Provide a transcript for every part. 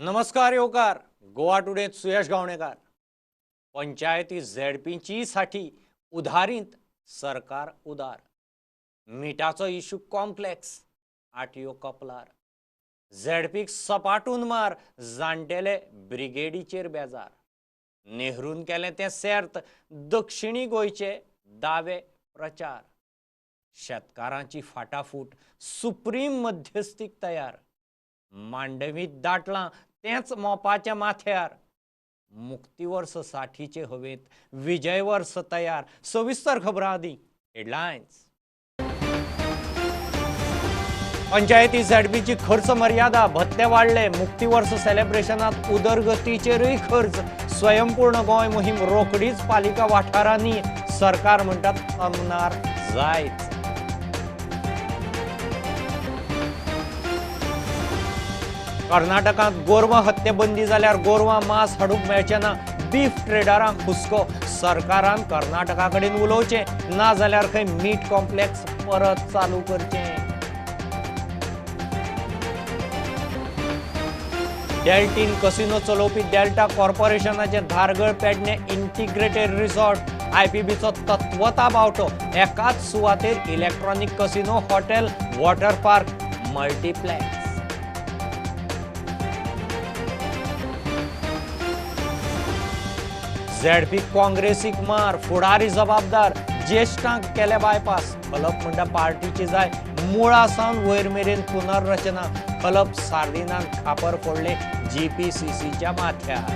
नमस्कार येवकार गोवा टुडेंत सुयश गावणेकार। पंचायती झेडपींची साठी उधारींत सरकार उदार। मिठाचो इश्यू कॉम्प्लेक्स आटयो कपलार। झेडपीक सपाटून मार जाणटेले ब्रिगेडीचेर बेजार। नेहरून केलें तें सेर्त दक्षिणी गोंयचे दावे प्रचार। शेतकारांची फाटाफूट सुप्रीम मध्यस्थीक तयार। मांडवीत दाटलां तेंच मोपाच्या माथ्यार। मुक्तीवर्स साठीचे हवेत विजयवर्स तयार। सविस्तर खबरां आदी हेडलायन्स। पंचायती झेडपीची खर्च मर्यादा भत्ते वाडले। मुक्तीवर्स सेलेब्रेशनात उदरगतीचेरूय खर्च। स्वयंपूर्ण गोंय मोहीम रोखडीच पालिका वाठारांनी। सरकार म्हणटात अमनार जायच। कर्नाटकांत गोरवां हत्येबंदी जाल्यार गोरवां मांस हाडूंक मेळचें ना। बीफ ट्रेडरांक हुस्को। सरकारान कर्नाटका कडेन उलोवचें, ना जाल्यार खंय मीट कॉम्प्लेक्स परत चालू करचें। डेल्टीन कसिनो चलोवपी डेल्टा कॉर्पोरेशनाचें धारगळ पेडणे इंटिग्रेटेड रिसॉर्ट आयपीबीचो तत्वता बावटो। एकाच सुवातेर electronic casino, hotel, water park, multiplex. ZP काँग्रेसीक मार, फुडारी जबाबदार, ज्येश्ठांक केले बायपास। खलप म्हणटा पार्टीची जाय मुळा सावन वयर मेरेन पुनर्रचना। खलप सार्दिनान खापर फोडले जीपीसीसीच्या माथ्यार।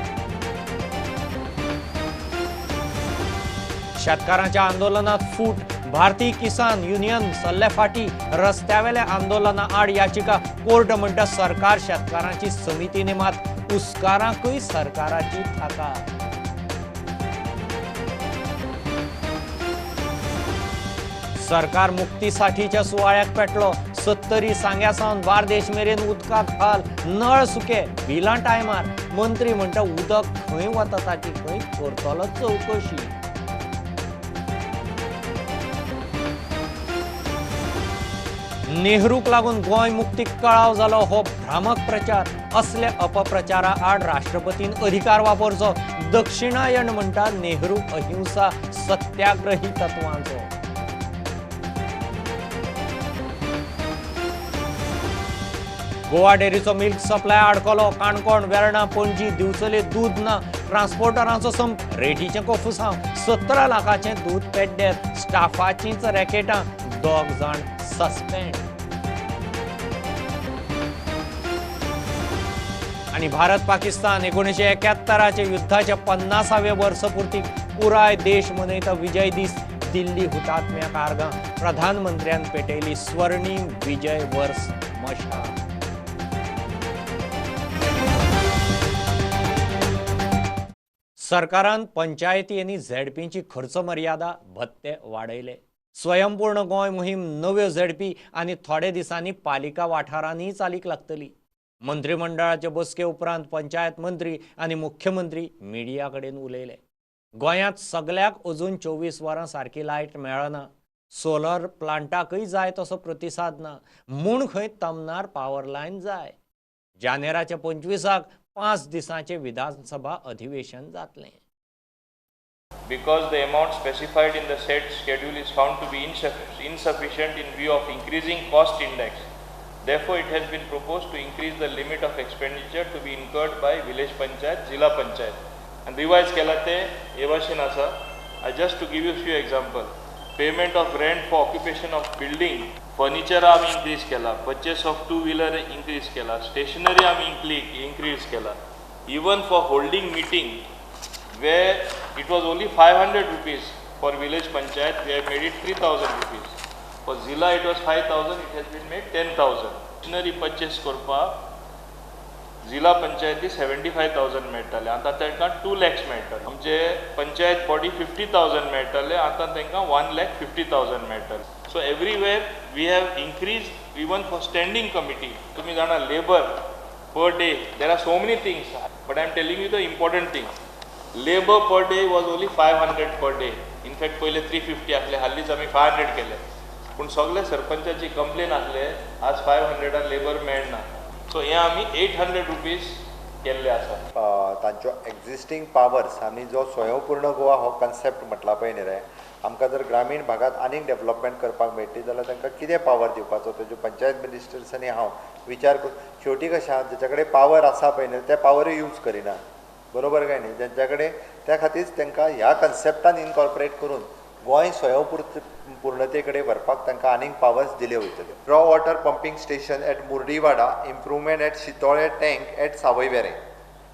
शेतकारांच्या आंदोलनात फूट। भारतीय किसान युनियन सल्ले फाटी। रस्त्यावेल्या आंदोलना आड याचिका। कोर्ट म्हणटा सरकार शेतकारांची समिती नेमात। कुस्कारांकूय सरकाराची थाका। सरकार मुक्तीसाठीच्या सुवाळ्याक पेटलो। सत्तरी सांग्या सावन बार्देश मेरेन उदका खाल नळ सुके, बिलां टायमार। मंत्री म्हणटा उदक खंय वता ताची खंय करतलो चवकशी। नेहरूक लागून गोंय मुक्तीक कळाव जालो हो भ्रामक प्रचार। असले अपप्रचारा आड राष्ट्रपतीन अधिकार वापरचो। दक्षिणायन म्हणटा नेहरू अहिंसा सत्याग्रही तत्वांचो। गोवा डेअरीचो मिल्क सप्लाय आडकलो। काणकोण, वेर्णा, पणजी, दिवचले दूद ना। ट्रान्सपोर्टरांचो संप, रेटीचें कोफुसांव। 17 लाखाचें दूद पेड्डेर। स्टाफाचींच रॅकेटां, 2 जाण सस्पेंड। आनी भारत पाकिस्तान 1971 युद्धाच्या 50व्या वर्सपूर्तीक पुराय देश मनयता विजय दीस। दिल्ली हुतात्म्याक आर्गां। प्रधानमंत्र्यान पेटयली स्वर्णीम विजय वर्स मशाल। सरकारान पंचायती आनी झेडपींची खर्च मर्यादा भत्ते वाडयले। स्वयंपूर्ण गोंय मोहीम नव्यो झेडपी आनी थोडे दिसांनी पालिका वाठारांनी चालीक लागतली। मंत्रिमंडळाचे बसके उपरांत पंचायत मंत्री आनी मुख्यमंत्री मिडिया कडेन उलयले। गोंयांत सगल्याक अजून 24 वरां सारकी लायट मेळना। सोलर प्लांटाकय जाय तसो प्रतिसाद ना म्हूण खंय तमनार पावर लायन जाय। जानेराच्या 25 5 दिसांचे विधानसभा अधिवेशन जातलें। Because the amount specified in the said schedule is found to be insufficient in view of increasing cost index, therefore it has been proposed to increase the limit of expenditure to be incurred by village panchayat, zilla panchayat. And revise केला ते हे भाशेन आसा. I just to give you few example. Payment of rent for occupation of building, furniture आमी increase केला, purchase of two wheeler increase केला, stationery आमी increase केला. Even for holding meeting where it was only 500 rupees for village panchayat, we have made it 3000 rupees. For zilla it was 5000, it has been made 10,000. Stationery purchase करपाक जिला पंचायती 75,000 मेळटाले, आतां तांकां 2 lakhs मेळटाले. आमचे पंचायत बॉडी 50,000 मेळटाले, आतां तांकां 1,50,000 मेळटाले. So everywhere we have increase even for standing committee. तुमी जाणा labour per day, there are so many things, but I am telling you the important thing. Labour per day was only 500 per day. In fact पयले 350 आसले, हालींच आमी 500 केले. पूण सगळे सरपंचाची complain आसले आज 500 लेबर मेळना. सो हे आमी 800 रुपीज केल्ले आसा. तांच्यो एक्झिस्टींग पावर्स आनी जो स्वयंपूर्ण गोवा हो कन्सेप्ट म्हटला पळय न्ही रे, आमकां जर ग्रामीण भागांत आनीक डेवलपमेंट करपाक मेळटली जाल्यार तांकां कितें पावर दिवपाचो तेज्यो पंचायत मिनिस्टर्स आनी हांव विचार करून शेवटी कशें आहा, जेच्या कडेन पावर आसा पळय न्ही ते पावरूय यूज करिना, बरोबर काय न्ही, जेंच्या कडेन त्या खातीर तांकां ह्या कन्सेप्टान इनकॉर्पोरेट करून गोंय स्वयंपूर्णते कडेन व्हरपाक तांकां आनीक पावर्स दिल्यो वयतल्यो. Raw water pumping station at Murdiwada, improvement at Shitole tank at Savoyverem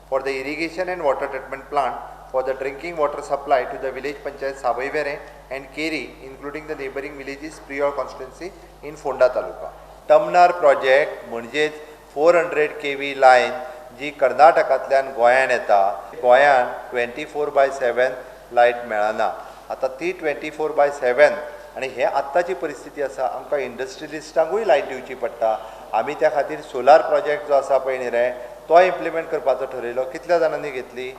for the irrigation and water treatment plant for the drinking water supply to the village panchayat Savoyverem and Keri including the neighbouring villages Priol constituency in Ponda taluka. Tamnar project म्हणजेच 400 kV line जी कर्नाटकांतल्यान गोंयान येता, गोंयान 24/7 light मेळना. आतां ती 24/7 आनी हे आत्ताची परिस्थिती आसा, आमकां इंडस्ट्रियलिस्टांकूय लायट दिवची पडटा. आमी त्या खातीर सोलार प्रोजेक्ट जो आसा पळय न्ही रे तो इम्प्लिमेंट करपाचो ठरयलो. कितल्या जाणांनी घेतली?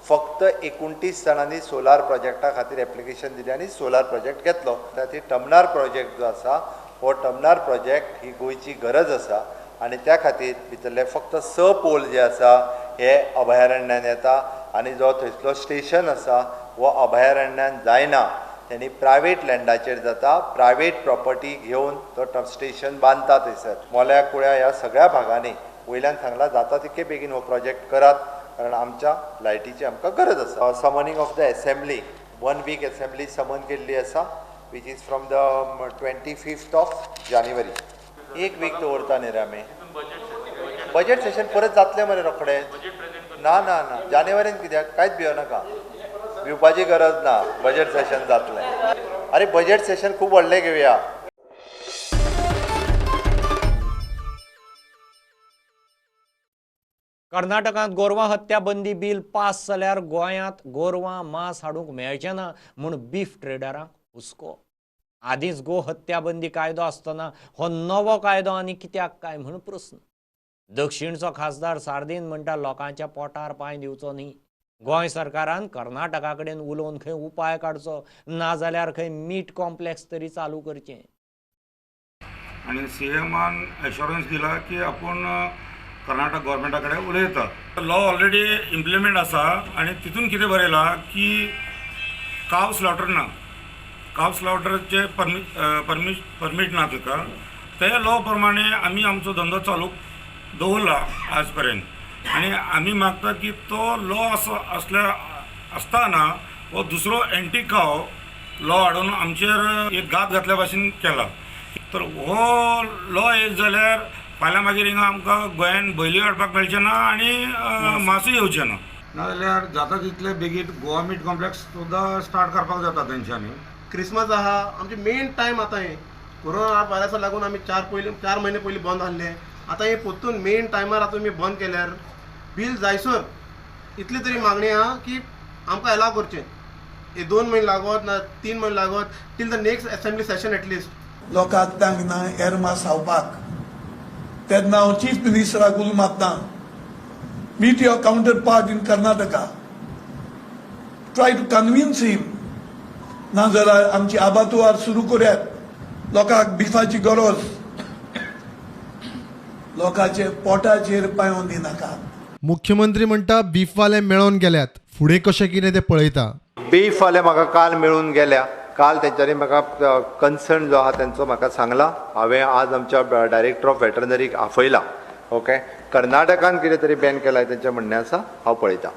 फक्त 29 जाणांनी सोलार प्रोजेक्टा खातीर एप्लिकेशन दिली आनी सोलार प्रोजेक्ट घेतलो. त्या खातीर टमनार प्रोजेक्ट जो आसा हो टमनार प्रोजेक्ट ही गोंयची गरज आसा आनी त्या खातीर भितरले फक्त 6 पोल जे आसा हे अभयारण्यान येता आनी जो थंयसलो स्टेशन आसा हो अभयारण्यान जायना, तेणी प्रायवेट लँडाचेर जाता. प्रायवेट प्रॉपर्टी घेवन तो स्टेशन बांदता थंयसर. मोल्या कुळ्या ह्या सगळ्या भागांनी वयल्यान सांगला जाता तितके बेगीन हो प्रोजेक्ट करात, कारण आमच्या लायटीची आमकां गरज आसा. Summoning of the assembly, 1 week assembly summon केल्ली आसा, which is from the 25th of January. एक वीक दवरता न्ही रे आमी. बजेट सेशन परत जातलें मरे रोखडें? ना ना ना, जानेवारीन कित्याक? कांयच भियो नाका, भिवपाची गरज ना, बजेट सेशन जातलें. अरे बजेट सेशन खूब व्हडलें घेवया. कर्नाटकांत गोरवां हत्या बंदी बील पास जाल्यार गोंयांत गोरवां मांस हाडूंक मेळचें ना म्हूण बीफ ट्रेडरांक हुस्को. आदींच गो हत्या बंदी कायदो आसतना हो नवो कायदो आनी कित्याक काय म्हूण प्रस्न. दक्षिणचो खासदार सार्दीन म्हणटा लोकांच्या पोटार पांय दिवचो न्ही. गोंय सरकारान कर्नाटका कडेन उलोवन खंय उपाय काडचो, नाजाल्यार खंय मीट कॉम्प्लेक्स तरी चालू करचें. आनी सीएमान एश्योरन्स दिला की आपूण कर्नाटक गव्हर्मेंटा कडेन उलयता. लॉ ऑलरेडी इम्प्लिमेंट आसा आनी तितून कितें बरयलां की काव स्लॉटर ना, काव स्लॉटरचे परमीट ना ताका. ते लॉ प्रमाणे आमी आमचो धंदो चालू दवरला आज पर्यंत आनी आमी मागता की तो लॉ आसल्या आसतना हो दुसरो एंटी काव लॉ हाडून आमचेर एक घात घातल्या भाशेन केला. तर हो लॉ येयत जाल्यार फाल्यां मागीर हिंगा आमकां गोंयान बैलूय हाडपाक मेळचें ना आनी मासूय येवचें ना. नाजाल्यार जाता तितले बेगीन गोवा मीट कॉम्प्लेक्स सुद्दां स्टार्ट करपाक जाता तेंच्यांनी. क्रिसमस आहा, आमचे मेन टायम आतां हें कोरोना व्हायरसा लागून आमी 4 म्हयने पयलीं बंद आहले. आतां हें परतून मेन टायमार आतां तुमी बंद केल्यार बील जायसर इतली तरी मागणी आहा की आमकां एलाव करचें. हे 2 म्हयने लागत ना 3 म्हयने लागत, till the next assembly session at least. लोकांक तांक ना एरमास खावपाक, तेन्ना हांव चीफ मिनिस्टराक उलो मारता, meet your counterpart in Karnataka, try to convince him, नाजाल्यार आमची आबातुवार सुरू करुयात. लोकांक बिफाची गरज, लोकांचे पोटाचेर पांय दिनाका. मुख्यमंत्री म्हणटा बीफवाले मेळोन गेल्यात, फुडें कशें कितें तें पळयता. बीफवाले म्हाका काल मेळून गेल्या. काल तेंच्यांनी म्हाका कन्सर्न जो आहा तेंचो म्हाका सांगला. हांवें आज आमच्या डायरेक्टर ऑफ वेटरनरीक आपयला. ओके, कर्नाटकान कितें तरी बॅन केलां तेंचें म्हणणें आसा, हांव पळयतां.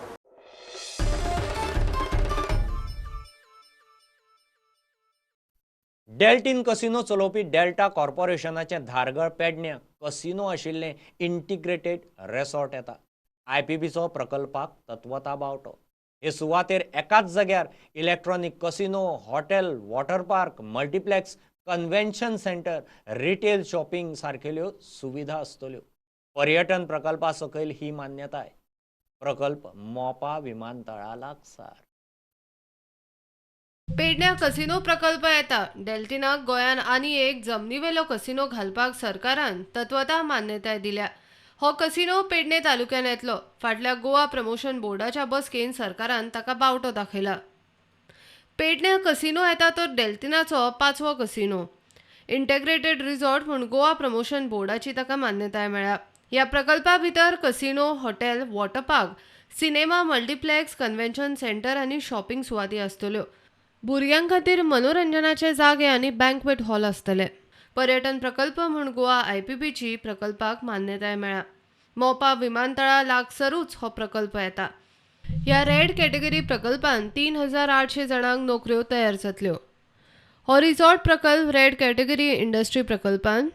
डेल्टीन कसिनो चलोवपी डेल्टा कॉर्पोरेशनाचें धारगळ पेडण्यां कसिनो आशिल्लें इंटिग्रेटेड रेसॉर्ट येता. आयपीबीचो प्रकल्पाक तत्वता बावटो. हे सुवातेर एकाच जाग्यार electronic casino, hotel, water park, multiplex, convention centre, retail shopping सारकेल्यो सुविधा आसतल्यो. पर्यटन प्रकल्पा सकयल ही मान्यताय. प्रकल्प मोपा विमानतळा लागसार. पेडण्या कसिनो प्रकल्प येता. डेल्टिनाक गोंयान आनी एक जमनीवेलो कसिनो घालपाक सरकारान तत्वता मान्यताय दिल्या. हो कसिनो पेडणे तालुक्यान येतलो. फाटल्या गोवा प्रमोशन बोर्डाच्या बसकेन सरकारान ताका बावटो दाखयला. पेडण्या कसिनो येता तो डेल्टिनाचो 5वो कसिनो. इंटेग्रेटेड रिसॉर्ट म्हूण गोवा प्रमोशन बोर्डाची ताका मान्यताय मेळ्ळ्या. ह्या प्रकल्पा भितर casino, hotel, water park, cinema, multiplex, convention centre आनी शॉपिंग सुवाती आसतल्यो. भुरग्यां खातीर मनोरंजनाचे जागे आनी बँक्वेट हॉल आसतले. पर्यटन प्रकल्प म्हूण गोवा आयपीपीची प्रकल्पाक मान्यताय मेळ्ळ्या. मोपा विमानतळा लागसरूच हो प्रकल्प येता. ह्या रेड कॅटेगरी प्रकल्पान 3800 जाणांक नोकऱ्यो तयार जातल्यो. हो रिसॉर्ट प्रकल्प रेड कॅटेगरी इंडस्ट्री प्रकल्पान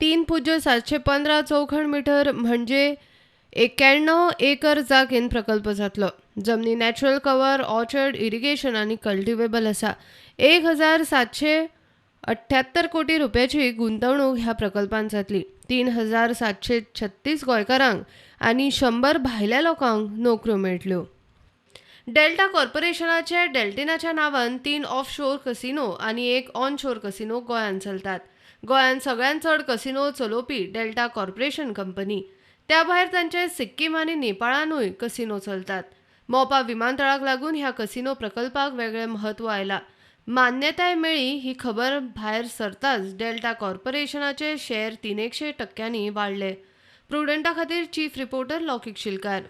3.715 चौखण मिटर म्हणजे 91 एकर जागेन प्रकल्प जातलो. जमनी नॅचरल कवर, ऑर्चर्ड, इरिगेशन आनी कल्टिवेबल आसा. 1778 कोटी रुपयाची गुंतवणूक ह्या प्रकल्पान जातली. 3736 गोंयकारांक आनी 100 भायल्या लोकांक नोकऱ्यो मेळटल्यो. डेल्टा कॉर्पोरेशनाचे डेल्टिनाच्या नांवान 3 ऑफशोर कसिनो आनी 1 ऑनशोर कसिनो गोंयांत चलतात. गोंयांत सगळ्यांत चड कसिनो चलोवपी डेल्टा कॉर्पोरेशन कंपनी. त्या भायर तांचे सिक्कीम आनी नेपाळानूय कसिनो चलतात. मोपा विमानतळाक लागून ह्या कसिनो प्रकल्पाक वेगळें म्हत्व आयलां. मान्यताय मेळ्ळी ही खबर भायर सरताच डेल्टा कॉर्पोरेशनाचे शेअर 300% वाडले. प्रुडंटा खातीर चीफ रिपोर्टर लौकिक शिलकार.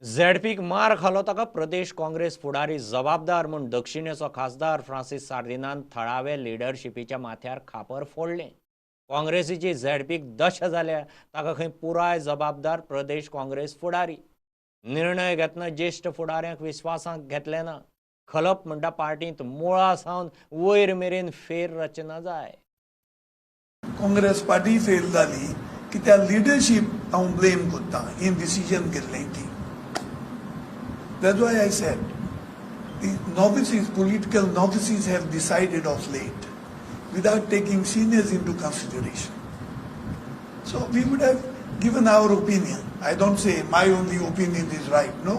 झेडपीक मार खालो ताका प्रदेश काँग्रेस फुडारी जबाबदार म्हूण दक्षिणेचो खासदार फ्रांसीस सार्दिनान थळावे लिडरशिपीच्या माथ्यार खापर फोडलें. काँग्रेसीची झेडपीक दशा जाल्या ताका खंय पुराय जबाबदार प्रदेश काँग्रेस फुडारी. निर्णय घेतना ज्येश्ठ फुडाऱ्यांक विस्वासांत घेतले ना. खलप म्हणटा पार्टींत मुळा सावन वयर मेरेन फेर रचना जाय. काँग्रेस पार्टी फेल जाली की त्या लिडरशीप हांव ब्लेम करता हें डिसिजन घेतलें ती. That's why I said the novices, political novices have decided of late without taking seniors into consideration. So we would have given our opinion. I don't say my only opinion is right, no.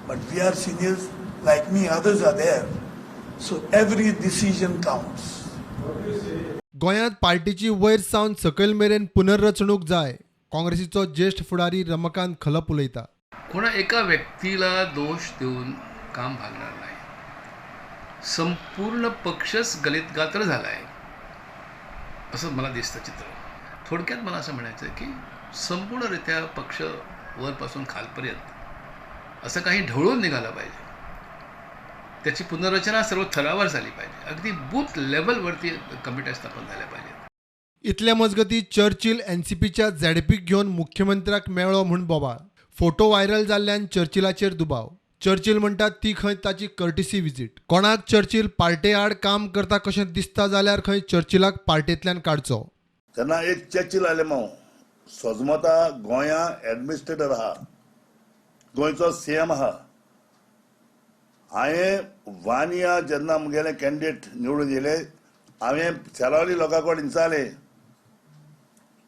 But we are seniors like me, others are there. So every decision counts. गोंयांत पार्टीची वयर सावन सकयल मेरेन पुनर्रचणूक जाय, काँग्रेसीचो ज्येश्ठ फुडारी रमाकांत खलप उलयता. कोणा एका व्यक्तीला दोष देऊन काम भागणार नाही. संपूर्ण पक्षच गलितगात्र झाला आहे असं मला दिसतं चित्र. थोडक्यात मला असं म्हणायचं की संपूर्णरित्या पक्ष वरपासून खालपर्यंत असं काही ढवळून निघालं पाहिजे. त्याची पुनर्रचना सर्व थरावर झाली पाहिजे. अगदी बूथ लेवलवरती कमिट्या स्थापन झाल्या पाहिजेत. इतल्या मजगती चर्चिल एनसीपीच्या झेडपीक घेवन मुख्यमंत्र्याक मेळ्ळो म्हूण बोवाळ. फोटो व्हायरल जाल्ल्यान चर्चिलाचेर दुबाव. चर्चिल म्हणटात ती खंय ताची कर्टिसी विजीट. कोणाक चर्चिल पार्टे आड काम करता कशें दिसता जाल्यार खंय चर्चिलाक पार्टेंतल्यान काडचो. तेन्ना एक चर्चिल आलेमांव सोजमता गोंया एडमिनिस्ट्रेटर आहा, गोंयचो सीएम आहा. हांवें वानिया जेन्ना मुगेले कॅन्डिडेट निवडून येयले हांवें सेलावली लोकां कडेन विचारलें,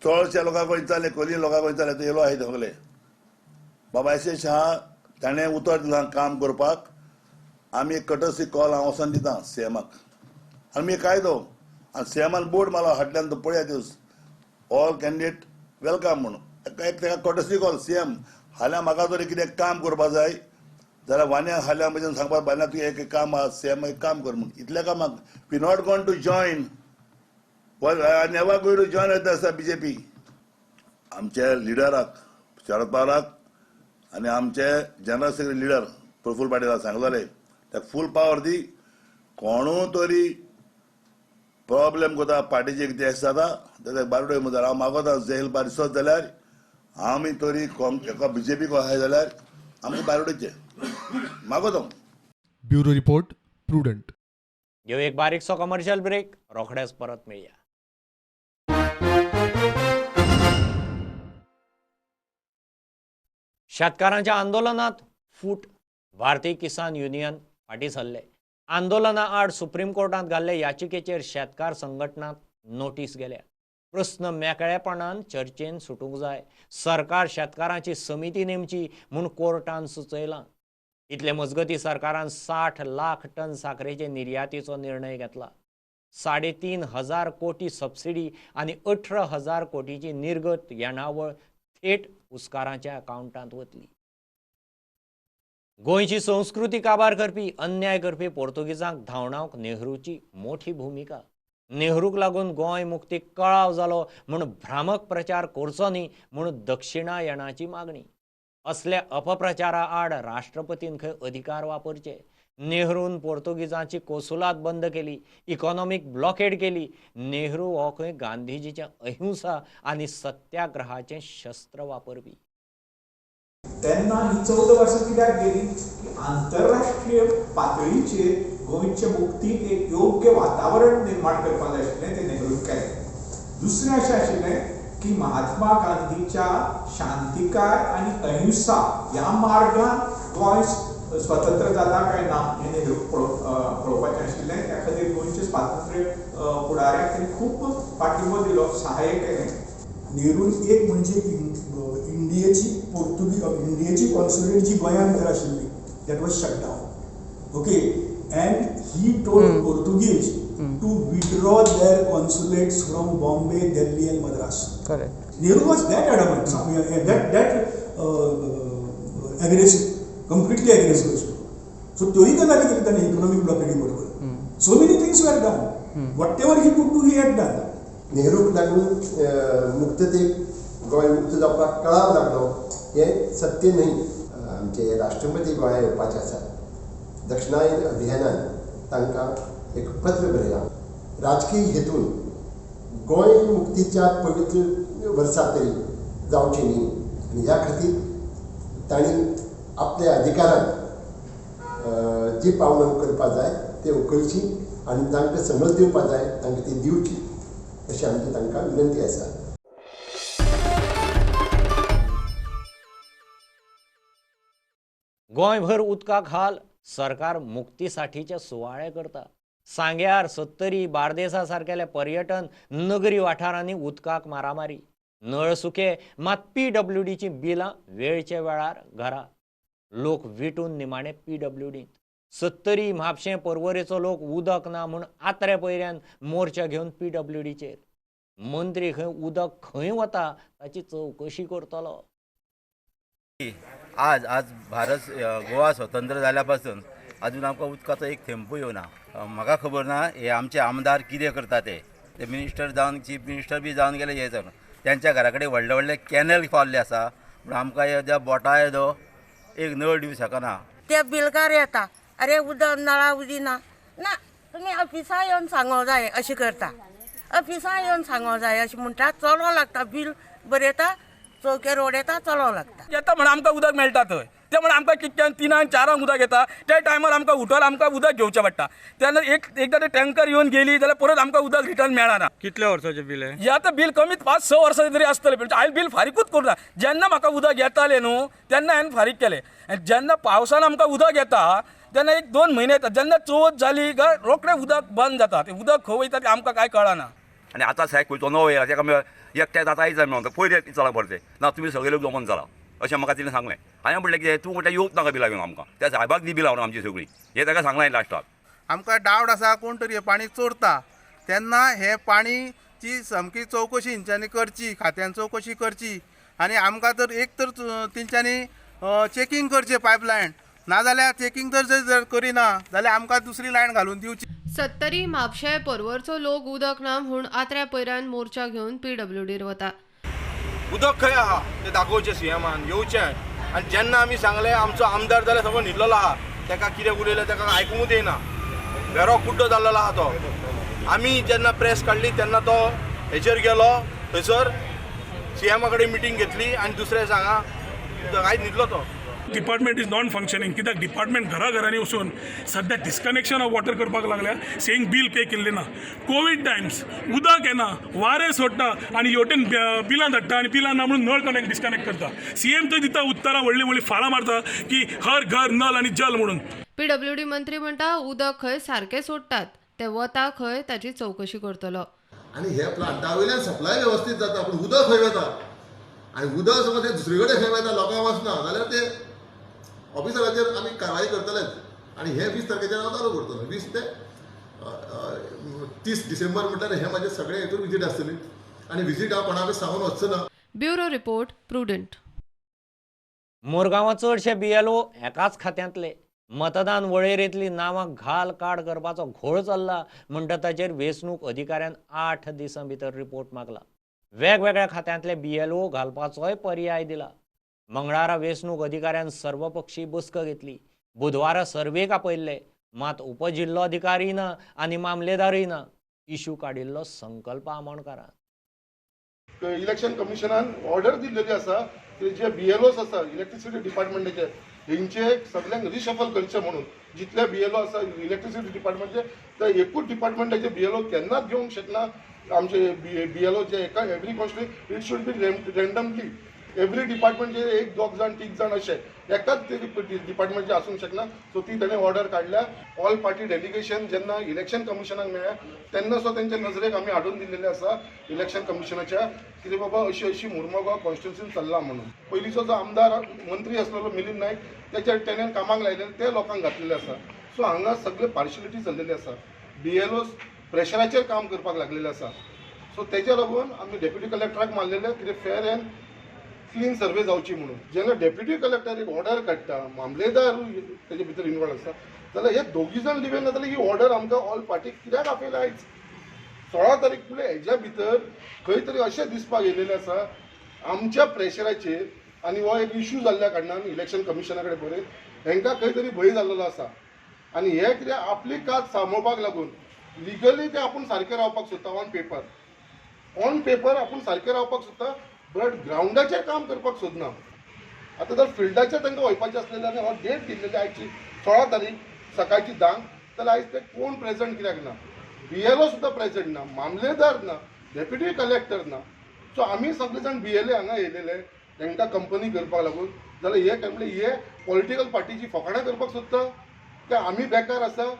चडशा लोकां कडेन विचारलें, कोली लोकां कडेन विचारलें, येयलो आहाय सगळे बाबा एस एस आहा, ताणें उतर दिलां काम करपाक. आमी एक कटसी कॉल हांव वचोन दिता सीएमाक आनी मी कायदो आनी सीएमान बोर्ड मारलो हाडल्यान तो पळया दिवस ऑल कॅन्डिडेट welcome म्हणून एक ताका कटसी कॉल सीएम. हाल्यां म्हाका जर कितें काम करपा जाय जाल्यार वान्या हाल्यां म्हज्यान सांगपाक बायना तुवें एक काम आहा सीएम एक काम कर म्हणून. इतल्या कामाक we not gone to join, I never going to join येता आसा बीजेपी. आमच्या लिडराक शरद पवाराक आनी आमचे जनरल सेक्रेटरी लिडर प्रफुल्ल पाटीलाक सांगलेले ताका फूल पावर दी. कोणू तरी प्रॉब्लेम करता पार्टीचे कितें जाता जाल्यार बारडोय जाल्यार हांव मागोता जेल बार दिसत जाल्यार आमी तरी एका बीजेपी आहाय जाल्यार आमकां भायर उडोवचें मागोता. Bureau report, Prudent. घेऊ एक बारीकसो कमर्शियल ब्रेक, रोखडेच परत मेळया. शेतकारांच्या आंदोलनात फूट. भारतीय किसान युनियन फाटीं सरले. आंदोलना आड सुप्रीम कोर्टांत घाल्ले याचिकेचेर शेतकार संघटनांत नोटीस गेल्या. प्रस्न मेकळेपणान चर्चेन सुटूंक जाय. सरकार शेतकारांची समिती नेमची म्हूण कोर्टान सुचयलां. इतले मजगती सरकारान 60 लाख टन साखरेचे निर्यातीचो निर्णय घेतला. 3,500 कोटी सबसिडी आनी 18,000 कोटीची निर्गत येणावळ थेट उस्कारांच्या अकाउंटांत वतली. गोंयची संस्कृती काबार करपी, अन्याय करपी पोर्तुगीजांक धांवडावंक नेहरूची मोठी भुमिका. नेहरूक लागून गोंय मुक्तीक कळाव जालो म्हूण भ्रामक प्रचार करचो न्ही म्हूण दक्षिणायणाची मागणी. असल्या अपप्रचारा आड राष्ट्रपतीन खंय अधिकार वापरचे. नेहरून पोर्तुगीजांची कोसुलात बंद केली, इकॉनॉमीक ब्लॉकेड केली. नेहरू हो खंय गांधीजीचें अहिंसा आनी सत्याग्रहाचें शस्त्र वापरपी. तेन्ना ही 14 वर्सां कित्याक गेली की आंतरराष्ट्रीय पातळीचेर गोंयचे मुक्तीक एक योग्य वातावरण निर्माण करपाक जाय आशिल्लें, तें नेहरून केलें. दुसरें अशें आशिल्लें की महात्मा गांधीच्या शांतिकाय आनी अहिंसा ह्या मार्गान गोंय स्वतंत्र जाता काय ना हें नेहरूक पळोवपाचें आशिल्लें. त्या खातीर गोंयचे स्वातंत्र्य फुडाऱ्यांक तांणी खूब पाठिंबो दिलो, सहाय्य केलें. नेहरून एक म्हणजे इंडियेची पोर्तुगीज इंडियेची कॉन्सुलेट जी गोंयांत तर आशिल्ली that was shut down, okay, and he told Portuguese to withdraw their consulates from Bombay, Delhi and Madras. Correct. Nehru was that adamant, that aggressive, completely aggressive. So त्योय गजाली केली ताणें इकॉनॉमीक ब्लॉकेडी बरोबर. So many things were done. Whatever he could do he had done. नेहरूक लागून मुक्ततेक गोंय मुक्त जावपाक कळाव लागलो हें सत्य न्हय. आमचे राष्ट्रपती गोंयांत येवपाचे आसात. दक्षिणायन अभियानान तांकां एक पत्र बरयलां. राजकीय हेतून गोंय मुक्तीच्या पवित्र वर्सा तरी जावचें न्ही आनी ह्या खातीर तांणी आपल्या अधिकारान जी पावलां उखलपाक जाय ते उखलची आनी तांकां समज दिवपाक जाय तांकां ती दिवची अशी आमची तांकां विनंती आसा. गोंयभर उदका खाल सरकार मुक्तीसाठीचे सुवाळे करता. सांग्यार, सत्तरी, बार्देसा सारकेल्या पर्यटन नगरी वाठारांनी उदकाक मारामारी. नळ सुके मात पीडब्ल्यूडीची बिलां वेळचे वेळार घरा. लोक विटून निमाणे पीडब्ल्यूडींत. सत्तरी, म्हापशें, पर्वरेचो लोक उदक ना म्हूण आत्रे पयऱ्यान मोर्चा घेवन पीडब्ल्यूडीचेर. मंत्री खंय उदक खंय वता ताची चवकशी करतलो. आज आज भारत गोवा स्वतंत्र जाल्या पासून अजून आमकां उदकाचो एक थेंबूय येवना. म्हाका खबर ना हे आमचे आमदार कितें करता ते मिनिस्टर जावन चीफ मिनिस्टर बी जावन गेले हे जावन त्यांच्या घरा कडेन व्हडले व्हडले कॅनल फावल्ले आसा, पूण आमकां येद्या बोटा येदो एक नळ दिवंक शकना. ते बिलकार येता, अरे उदक नळा उदी ना ना तुमी ऑफिसा येवन सांगो जाय अशें करता, ऑफिसा येवन सांगो जाय अशें म्हणटा. चलो लागता, बील बरयता, चौके रोड येता, चलो लागता. येता म्हण आमकां उदक मेळटा थंय, ते म्हण आमकां कितक्यान 3 4 उदक येता त्या टायमार आमकां उठोवन आमकां उदक घेवचें पडटा. तेन्ना एकदां ते टँकर येवन गेली जाल्यार परत आमकां उदक रिटर्न मेळना. कितल्या वर्साचें बील हें? हें आतां बील कमीत 5-6 वर्सांचें तरी आसतलें. म्हणजे हांवें बील फारीकूच करूं ना. जेन्ना म्हाका उदक येतालें न्हू तेन्ना हांवें फारीक केलें. आनी जेन्ना पावसान आमकां उदक येता तेन्ना 1-2 म्हयने येता, जेन्ना चवथ जाली काय रोखडें उदक बंद जाता. तें उदक खंय वयता तें आमकां कांय कळना. आनी आतां साहेब खंयचो नवो येयला तेका एकट्याक आतां आयज मेळोन पयर चला बरें तें ना तुमी सगळे लोक जमोन जाला अशें म्हाका तिणें सांगलें. हांवें म्हणलें कितें तूं म्हटल्यार येवंक नाका बिलां घेवन आमकां, त्या साहेबाक दी बिलां व्हरून आमची सगळीं, हें ताका सांगलां लास्टाक. आमकां डावट आसा कोण तरी हें पाणी चोरता, तेन्ना हें पाणीची सामकी चवकशी हेंच्यांनी करची, खात्यान चवकशी करची आनी आमकां तर एक तर तेंच्यांनी चॅकींग करचें पायपलायन, नाजाल्यार चॅकींग तर जर करिना जाल्यार आमकां दुसरी लायन घालून दिवची. सत्तरी, म्हापशें, पर्वरचो लोक उदक ना म्हूण आत्र्या पयऱ्यान मोर्चा घेवन पीडब्ल्यूडीर वता. उदक खंय आहा तें दाखोवचें सीएमान येवचें. आनी जेन्ना आमी सांगलें आमचो आमदार जाल्यार सगळो न्हिदलेलो आहा, ताका कितें उलयलें ताका आयकूंकूच येना, वेरो कुड्डो जाल्लो आहा तो. आमी जेन्ना प्रेस काडली तेन्ना तो हेचेर गेलो, थंयसर सीएमा कडेन मिटींग घेतली आनी दुसरें सांगा आयज न्हिदलो तो. डिपार्टमेंट is non functioning कित्याक डिपार्टमेंट घराघरांनी वचून सद्या डिस्कनेक्शन ऑफ वॉटर करपाक लागल्या, सेईंग बील पे केल्लें ना. कोवीड टायम्स उदक येना, वारें सोडटा आनी हेवटेन बिलां धाडटा आनी बिलां ना म्हणून नळ कनेक्ट डिस्कनेक्ट करता. सीएम थंय दिता उत्तरां व्हडलीं व्हडलीं फाळां मारता की हर घर नल आनी जल म्हणून. पीडब्ल्यूडी मंत्री म्हणटा उदक खंय सारकें सोडटात, ते वता खंय ताची चवकशी करतलो. आनी हे प्लांटा वयल्यान सप्लाय वेवस्थीत जाता, पूण उदक खंय वता आनी उदक समज ते दुसरे कडेन खंय वता लोकांक वचना जाल्यार ते ऑफिसराचेर आमी कारवाई करतलेच. आनी हे 20 तारखेच्यान हांव चालू करतलो, 20 ते 30 डिसेंबर म्हटल्यार हे म्हाजे सगळे हेतून विजीट आसतली आनी विजीट हांव कोणाकूय सांगून वचचो ना. Bureau report, Prudent. मुरगांवां चडशे बीएलओ एकाच खात्यांतले. मतदान वळेरेंतली नांवां घाल काड करपाचो घोळ चल्ला म्हणटा ताचेर वेंचणूक अधिकाऱ्यान 8 दिसां भितर रिपोर्ट मागला. वेगवेगळ्या खात्यांतले BLO घालपाचोय पर्याय दिला. मंगळारा वेंचणूक अधिकाऱ्यान सर्वपक्षीय बसका घेतली. बुधवारा सर्वेक आपयल्ले, मात उपजिल्लोधिकारी ना आनी मामलेदारूय ना. इशू काडिल्लो संकल्प आमोणकारान. इलेक्शन कमिशनान ऑर्डर दिल्लेली आसा की जे BLOs आसा इलेक्ट्रिसिटी डिपार्टमेंटाचे हेंचे सगल्यांक रिशफल करचे म्हणून. जितले BLO आसा इलेक्ट्रिसिटी डिपार्टमेंटचे तर एकूच डिपार्टमेंटाचे BLO केन्नाच घेवंक शकना. आमचे BLO जे एका every constituency it should be randomly every डिपार्टमेंटचे 1 2 जाण 3 जाण अशे एकाच डिपार्टमेंटचे आसूंक शकना. सो ती ताणें ऑर्डर काडल्या. ऑल पार्टी डेलिगेशन जेन्ना इलेक्शन कमिशनाक मेळ्ळ्या तेन्ना सुद्दां तेंच्या नजरेक आमी हाडून दिल्लेलें आसा इलेक्शन कमिशनाच्या कितें बाबा अशी अशी मुर्मगांव कॉन्स्टिट्युन्सीन चल्ला म्हणून. पयलींचो जो आमदार मंत्री आसलेलो मिलिंद नायक तेच्या तेणें कामाक लायलेले ते लोकांक घातलेले आसा. सो हांगा सगळे पार्शियलिटी चल्लेली आसा. BLOs प्रेशराचेर काम करपाक लागलेले आसा. सो तेच्या लागून आमी डेप्युटी कलेक्टराक मारलेले कितें फेर अँड क्लीन सर्वे जावची म्हणून. जेन्ना डेप्युटी कलेक्टर एक ऑर्डर काडटा, मामलेदार तेजे भितर इनवॉल्व आसता, जाल्यार हे दोगी जाण लिव्हन ना जाल्यार ही ऑर्डर आमकां ऑल पार्टी कित्याक आपयला आयज 16 तारीख म्हणल्यार हेज्या भितर खंय तरी अशें दिसपाक येयलेलें आसा आमच्या प्रेशराचेर. आनी हो एक इशू जाल्ल्या कारणान इलेक्शन कमिशना कडेन बरयत हेंकां खंय तरी भंय जाल्लो आसा. आनी हे कितें आपली कात सांबाळपाक लागून लिगली ते आपूण सारकें रावपाक सोदता. ऑन पेपर आपूण सारकें रावपाक सोदता बट ग्रावंडाचेर काम करपाक सोदना. आतां जर फिल्डाचेर तांकां वचपाचें आसलें जाल्यार हो डेट दिल्लेली आयची 16 तारीख सकाळची 10 जाल्यार आयज ते कोण प्रेजंट कित्याक ना? BLO सुद्दां प्रेजंट ना, मामलेदार ना, डेप्युटी कलेक्टर ना. सो आमी सगळे जाण BLA हांगा येयलेले तांकां कंपनी करपाक लागून. जाल्यार हे काय म्हणल्यार हे पॉलिटिकल पार्टीची फकाणां करपाक सोदता काय आमी बेकार आसा?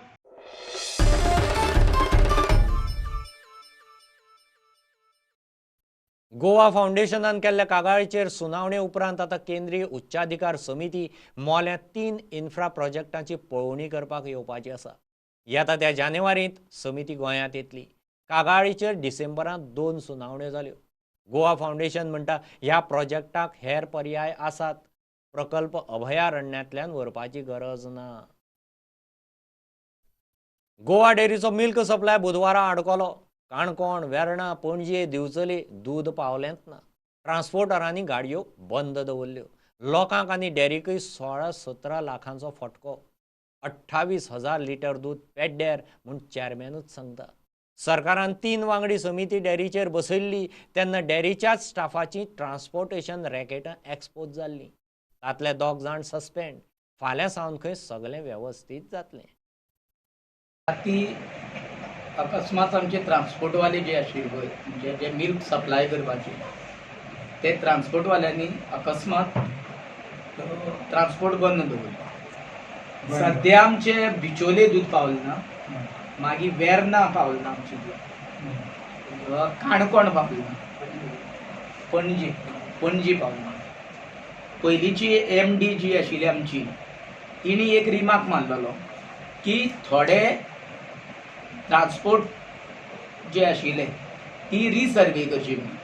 गोवा फावंडेशनान केल्ल्या कागाळीचेर सुनावणे उपरांत आतां केंद्रीय उच्चाधिकार समिती मोल्यां 3 इन्फ्रा प्रोजेक्टांची पळोवणी करपाक येवपाची आसा. येता त्या जानेवारींत समिती गोंयांत येतली. कागाळीचेर डिसेंबरांत 2 सुनावण्यो जाल्यो. गोवा फावंडेशन म्हणटा ह्या प्रोजेक्टाक हेर पर्याय आसात, प्रकल्प अभयारण्यांतल्यान व्हरपाची गरज ना. गोवा डेअरीचो मिल्क सप्लाय बुधवारा आडकलो. काणकोण, वेर्णा, पणजे, दिवचले दूद पावलेंच ना. ट्रान्सपोर्टरांनी गाडयो बंद दवरल्यो. लोकांक आनी डेअरीकय 16-17 लाखांचो फटको. 28,000 लिटर दूद पेड्ड्यार म्हूण चेअरमॅनूच सांगता. सरकारान 3 वांगडी समिती डेअरीचेर बसयल्ली तेन्ना डेअरीच्याच स्टाफाची ट्रान्सपोर्टेशन रॅकेटां एक्सपोज जाल्लीं. तांतले 2 जाण सस्पेंड. फाल्यां सावन खंय सगळें वेवस्थीत जातलें. ती अकस्मात आमचे ट्रान्सपोर्टवाले जे आशिल्ले पळय, म्हणजे जे मिल्क सप्लाय करपाचे, ते ट्रान्सपोर्टवाल्यांनी अकस्मात ट्रान्सपोर्ट बंद दवरलो. सद्या आमचे बिचोले दूद पावलें ना, मागीर वेर्ना पावलें ना, आमचें दूद काणकोण पावलें ना, पणजी पणजी पावलें ना. पयलींची MD जी आशिल्ली आमची, तिणी एक रिमार्क मारलेलो की थोडे ट्रान्सपोर्ट जे आशिल्ले ती रिसर्वे करची म्हणून.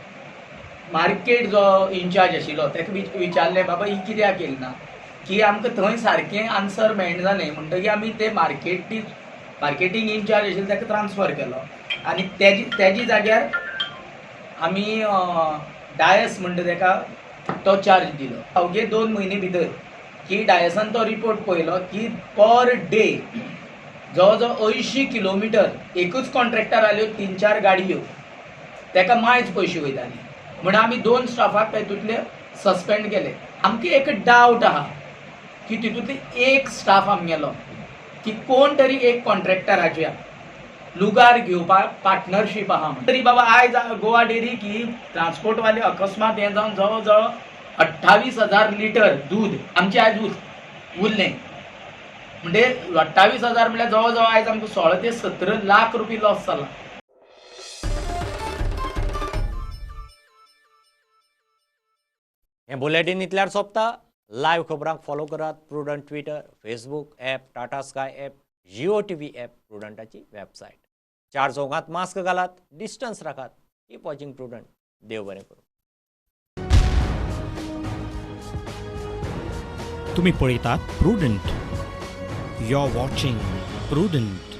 मार्केट जो इनचार्ज आशिल्लो ताका विचारलें, बाबा ही कित्याक केली ना, की आमकां थंय सारकें आन्सर मेळना जालें म्हणटकीर आमी ते मार्केटींग इनचार्ज आशिल्ले ताका ट्रान्सफर केलो आनी तेजी जाग्यार आमी डायस म्हणटा ताका तो चार्ज दिलो. अवघे 2 म्हयने भितर की डायसान तो रिपोर्ट पळयलो की पर डे जवळ जवळ 80 किलोमिटर एकूच कॉन्ट्रॅक्टर आल्यो 3-4 गाडयो, ताका मायज पयशे वयताले. म्हणून आमी 2 स्टाफाक तातूंतले सस्पेंड केले. आमकां एक डावट आहा की तितूंतले एक स्टाफ आमगेलो की कोण तरी एक कॉन्ट्रॅक्टराच्या लुगार घेवपाक पार्टनरशीप आहा. तरी बाबा आयज गोवा डेअरी की ट्रान्सपोर्टवाले अकस्मात हें जावन जवळ जवळ 28,000 लिटर दूद आमचें आयज उरलें. म्हणजे 28,000 म्हणल्यार जवळ जवळ आयज आमकां 16 ते 17 लाख रुपये लॉस जाला. हें बुलेटीन इतल्यार सोंपता. लायव्ह खबरांक फॉलो करात Prudent Twitter, Facebook app, Tata Sky app, Jio TV app, प्रुडंटाची website. 4 चौकांत मास्क घालात, डिस्टन्स राखात. Keep watching Prudent. देव बरें करूं. तुम्ही पळयतात प्रुडंट. You're watching Prudent.